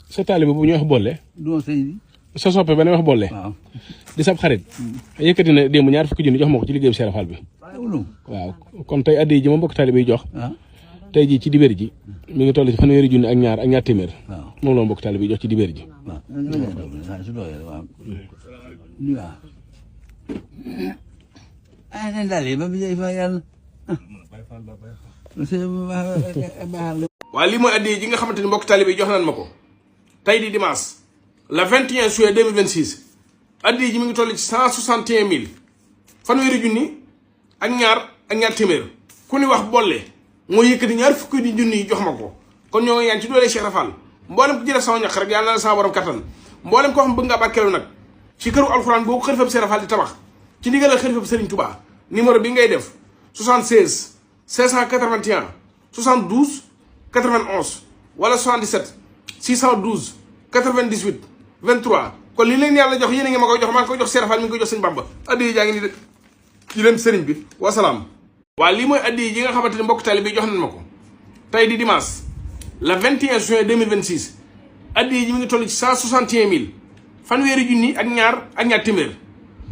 sa taalibe bu ñuy wax boole. du ma sëñ bi. sa soppe ba ne wax boole. waaw. di sab xarit. yëkkati na démb ñaar fukki junni jox ma ko ci liggéeyu Serigne Fall bi. waaw kon tey addi ji ma mbokk taalibe yi jox. tey jii ci dibéer ji mi ngi toll ci fanweeri junni ak ñaar téeméer. moom la ma mbokk taalibe yi jox ci dibéer ji. waaw lii mooy addi ji nga xamante ni mbokk taalibe yi jox nañ ma ko tey di dimanche le 21 juillet 2026 addi ji mi ngi toll ci 161 000 fanweeri junni ak ñaar téeméer ku ni wax bolle moo yëkkati ñaar fukki di junni yi jox ma ko kon ñoo ngi ñaan ci doole Cheikh Rafal mboolem ku jëlee sama ñaq rek yàlla na la sama borom kattan mboolem koo xam bëgg ngaa barkeelu nag ci këru alxuraan boobu xalifab Cheikh Rafal di tabax ci ndigalal xalifab Serigne Touba numéro bi ngay def 76 581 72 91 wala 77 612 98 23 kon li leen yàlla jox yéen a ngi ma koy jox maa ngi koy jox Cheikh Rafal mi ngi koy jox Sëñ Bamba addi jaa ngi nii de ci leen sëriñ bi wasalaam. waaw lii mooy addi yi nga xamante ni mbokk taalibe bi jox nañ ma ko tey di dimanche le 21 juin 2026 addi ji mi ngi toll ci 161 000 fanweeri junni ak ñaar téeméer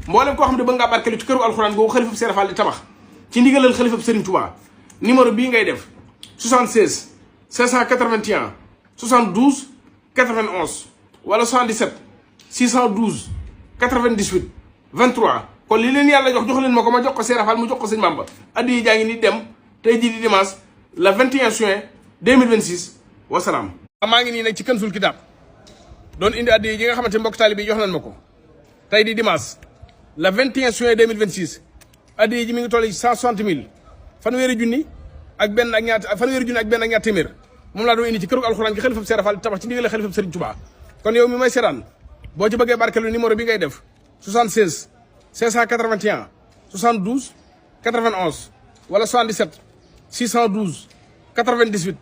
mboolem koo xam ne ba ngaa barkeelu ci këru alxuraan boobu xalifab Cheikh Rafal di tabax ci ndigalal xalifab Serigne Touba numéro bii ngay def 76 581 72 91 wala 77 612 98 23 kon li leen yàlla jox leen ma ko ma jox ko Cheikh Rafal mu jox ko Sëñ Bamba addi yi jaa ngi ni dem tey jii di dimanche le 21 juin 2026 wasalaam. maa ngi nii nag ci Kanzul Kitab doon indi addi yi nga xamante mbokk taalibe yi jox nañ ma ko tey di dimanche le 21 juin 2026 addi ji mi ngi toll ci 160 000 fanweeri junni ak ñaar téeméer moom laa doon indi ci këru alxuraan gi xalifab Cheikh Rafal tabax ci ndigal xalifab Serigne Touba kon yow mi may seetaan boo ci bëggee barkeelu numéro bi ngay def 76 581 72 91 wala 77 612 98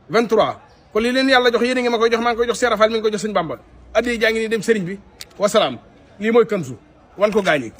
23 kon li leen yàlla jox yéen a ngi ma koy jox maa ngi koy jox Cheikh Rafal mi ngi koy jox Sëñ Bamba addi jaa ngi nii dem Serigne bi wasalaam lii mooy Kanzu wan ko gaañi